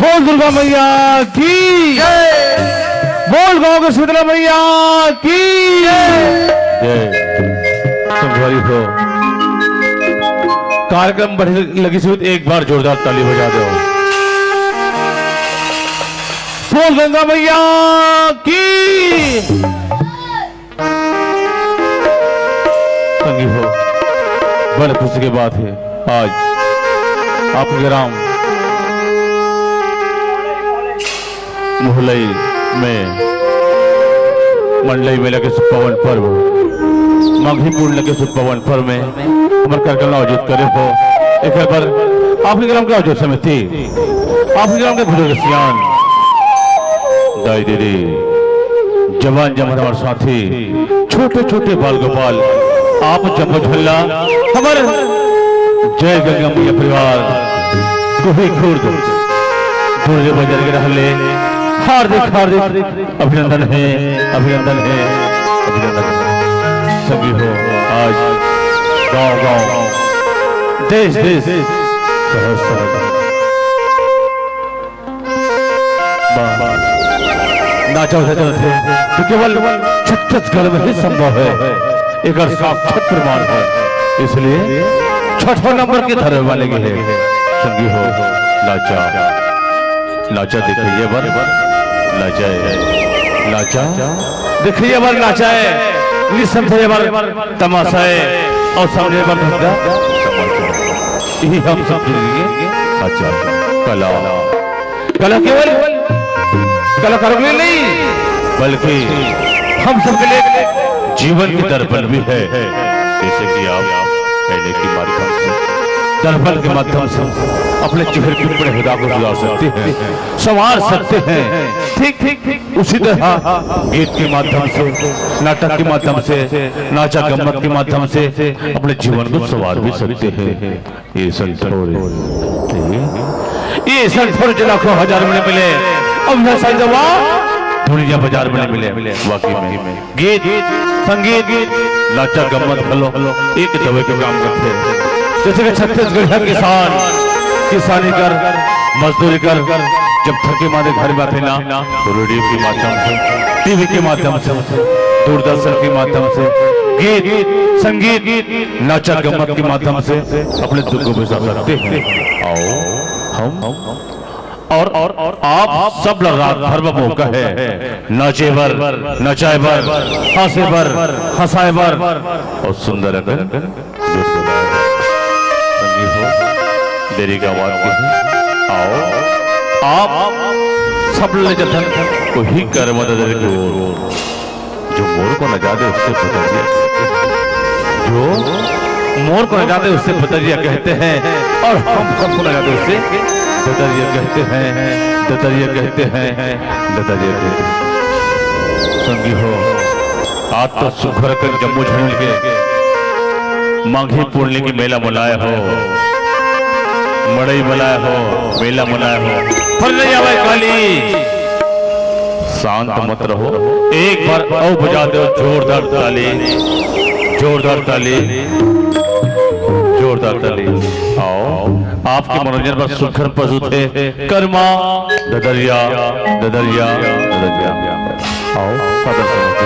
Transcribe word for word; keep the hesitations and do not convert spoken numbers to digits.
बोल दुर्गा मैया की। बोल गांव के शीतला मैया की। जय। संगवारी हो, कार्यक्रम बढ़िया लगिस होही त एक बार जोरदार ताली बजा दो। बोल गंगा मैया की। संगी हो, बड़ खुशी के बात है, आज आपके ग्राम मुहलई में मंडई मेला के शुभ पावन पर्व, माघी पूर्णिमा के शुभ पावन पर्व में हमर कार्यक्रम आयोजित करे हो। एक बार आपके ग्राम के आयोजक समिति, आपके ग्राम के बुजुर्ग सियान, दाई दीदी, जवान जमन, हमारे साथी, छोटे छोटे बाल गोपाल, आप जम्मो झल्ला, हमारे जय गंगा मैया परिवार, कोही खुर्द, दुर्जे बजर के रहले, हार्दिक हार्दिक अभिनंदन है, अभिनंदन है, अभिनंदन है। सभी हो आज गांव गांव, देश देश, शहर शहर बा-, नाचा उचा चलत हे, तो केवल छत्तीसगढ़ में ही संभव है, एकर साक्षात प्रमाण है। इसलिए छठवां नंबर के धरे वाले के है। संगी हो, लाचा, लाचा देखइया बर, लाचा है, लाचा देखइया बर लाचा है, निसंदेह बर तमाशा है और समझे बर धंधा तमाशा है। यही हम सब के लिए अच्छा कला, कला केवल कलाकारों के लिए नहीं, बल्कि हम सबके लिए जीवन की दर्पण भी है। जैसे कि आप पहले के माध्यम से, दर्पण के माध्यम से अपने चेहरे की बड़े हुदा को सुधार सकते हैं, संवार सकते हैं। ठीक ठीक ठीक उसी तरह गीत के माध्यम से, नाटक के माध्यम से, नाचा गम्मत के माध्यम से अपने जीवन को संवार भी सकते हैं। ये संतोरे, ये संतोरे जो लाखों हजार में मिले, अब यह साईं जवा दुनिया बाजार में मिले। वाकई में गीत, संगीत, नाचा गम्मत घलो एक दवे के काम करथे। जैसे कि छत्तीसगढ़िया किसान किसानी कर, मजदूरी कर, जब थके मारे घर में आथे ना, तो रेडियो के माध्यम से, टीवी के माध्यम से, दूरदर्शन के माध्यम से गीत, संगीत, नाचा गम्मत के माध्यम से अपने दुख को बुझा सकते हैं। आओ, हम और, और आप सब ला रात भर बर मौका है नाचे बर, नचाए बर, हंसे बर, हंसाए बर और सुंदर अकन संगी हो, देरी का बात की है। आओ, आप सब ले जतन को ही कर मदद की ओर। जो मोर को नचा दे उससे बदरिया, जो मोर को नचा दे उससे बदरिया कहते हैं, और हम सबको नचा दे उससे ददरिया कहते हैं, ददरिया कहते हैं, ददरिया कहते हैं। संगी हो, आज तो सुघर कर जम्मो झन के माघी पूर्णिमा की मेला मनाए हो, मड़ई मनाए हो, मेला मनाए हो, पर नहीं आवे काली। शांत मत रहो, एक बार अउ बजा दो जोरदार ताली, जोरदार ताली, जोरदार ताली। आओ, आपके मनोरंजन बर सुघर प्रस्तुत है कर्मा ददरिया, ददरिया, ददरिया। आओ, सादर समूह।